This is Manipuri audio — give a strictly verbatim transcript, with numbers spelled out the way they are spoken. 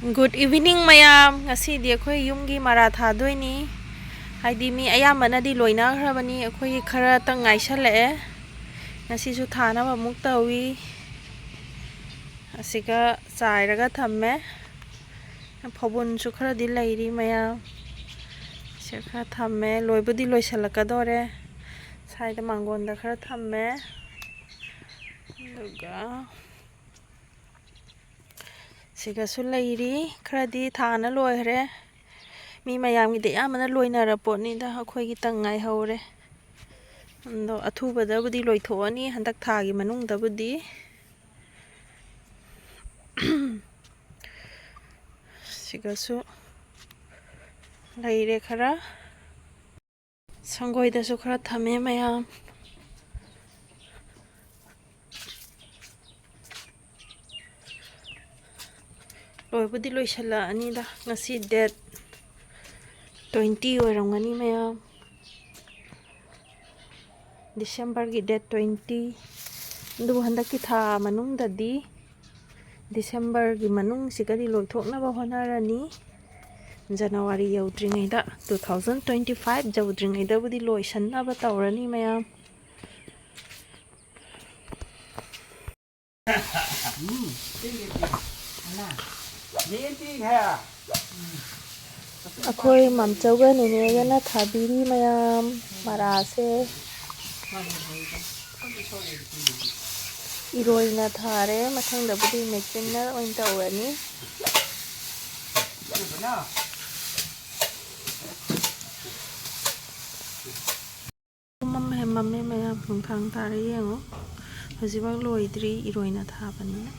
Good evening, ꯃꯌꯥꯝ꯫ ꯉꯁꯤꯗꯤ ꯑꯩꯈꯣꯏ ꯌꯨꯝꯒꯤ ꯃꯔꯥ ꯊꯥꯗꯣꯏꯅꯤ꯫ ꯍꯥꯏꯗꯤ, ꯃꯤ ꯑꯌꯥꯝꯕꯅꯗꯤ ꯂꯣꯏꯅꯈ꯭ꯔꯕꯅꯤ, ꯑꯩꯈꯣꯏꯒꯤ ꯈꯔꯇꯪ ꯉꯥꯏꯁꯜꯂꯛꯑꯦ꯫ ꯉꯁꯤꯁꯨ ꯊꯥꯅꯕ ꯑꯃꯨꯛ ꯇꯧꯏ꯫ ꯑꯁꯤꯒ ꯆꯥꯏꯔꯒ ꯊꯝꯃꯦ꯫ ꯐꯧꯕꯨꯟꯁꯨ ꯈꯔꯗꯤ ꯂꯩꯔꯤ, ꯃꯌꯥꯝ꯫ ꯁꯤ ꯈꯔ ꯊꯝꯃꯦ, ꯂꯣꯏꯕꯨꯗꯤ ꯂꯣꯏꯁꯤꯜꯂꯛꯀꯗꯣꯔꯦ꯫ ꯁ꯭ꯋꯥꯏꯗ ꯃꯥꯡꯒꯣꯟꯗ ꯈꯔ ꯊꯝꯃꯦ꯫ ꯑꯗꯨꯒ ꯁꯤꯒꯁꯨ ꯂꯩꯔꯤ, ꯈꯔꯗꯤ ꯊꯥꯅ ꯂꯣꯏꯈ꯭ꯔꯦ꯫ ꯃꯤ ꯃꯌꯥꯝꯒꯤꯗꯤ ꯑꯌꯥꯝꯕꯅ ꯂꯣꯏꯅꯔ ꯄꯣꯠꯅꯤꯗ, ꯑꯩꯈꯣꯏꯒꯤꯇꯪ ꯉꯥꯏꯍꯧꯔꯦ꯫ ꯑꯗꯣ ꯑꯊꯨꯕꯗꯕꯨꯗꯤ ꯂꯣꯏꯊꯣꯛꯑꯅꯤ, ꯍꯟꯗꯛ ꯊꯥꯒꯤ ꯃꯅꯨꯡꯗꯕꯨꯗꯤ꯫ ꯁꯤꯒꯁꯨ ꯂꯩꯔꯦ ꯈꯔ꯫ ꯁꯪꯒꯣꯏꯗꯁꯨ ꯈꯔ ꯊꯝꯃꯦ, ꯃꯌꯥꯝ꯫ ꯂꯣꯏꯕꯨꯗꯤ ꯂꯣꯏꯁꯤꯜꯂꯛꯑꯅꯤꯗ꯫ ꯉꯁꯤ date twenty ꯑꯣꯏꯔꯝꯒꯅꯤ, ꯃꯌꯥꯝ꯫ Decemberꯒꯤ date twenty꯫ ꯑꯗꯨꯕꯨ ꯍꯟꯗꯛꯀꯤ ꯊꯥ ꯃꯅꯨꯡꯗꯗꯤ, Decemberꯒꯤ ꯃꯅꯨꯡꯁꯤꯒꯗꯤ ꯂꯣꯏꯊꯣꯛꯅꯕ ꯍꯣꯠꯅꯔꯅꯤ꯫ January ꯌꯧꯗ꯭ꯔꯤꯉꯩꯗ, two thousand twenty five ꯌꯧꯗ꯭ꯔꯤꯉꯩꯗꯕꯨꯗꯤ ꯂꯣꯏꯁꯟꯅꯕ ꯇꯧꯔꯅꯤ, ꯃꯌꯥꯝ꯫ ꯑꯩꯈꯣꯏ ꯃꯥꯝꯆꯧꯒ ꯅꯦꯅꯦꯒꯅ ꯊꯥꯕꯤꯔꯤ, ꯃꯌꯥꯝ, ꯃꯔꯥꯁꯦ꯫ ꯏꯔꯣꯏꯅ ꯊꯥꯔꯦ, ꯃꯊꯪꯗꯕꯨꯗꯤ ꯃꯦꯆꯤꯟꯅ ꯑꯣꯏꯅ ꯇꯧꯔꯅꯤ꯫ ꯃꯝꯃꯦ, ꯃꯝꯃꯦ ꯃꯌꯥꯝ, ꯅꯨꯡꯗꯥꯡ ꯇꯥꯔꯦ ꯌꯦꯡꯉꯣ꯫ ꯍꯧꯖꯤꯛꯐꯥꯎ ꯂꯣꯏꯗ꯭ꯔꯤ, ꯏꯔꯣꯏꯅ ꯊꯥꯕꯅꯤꯅ꯫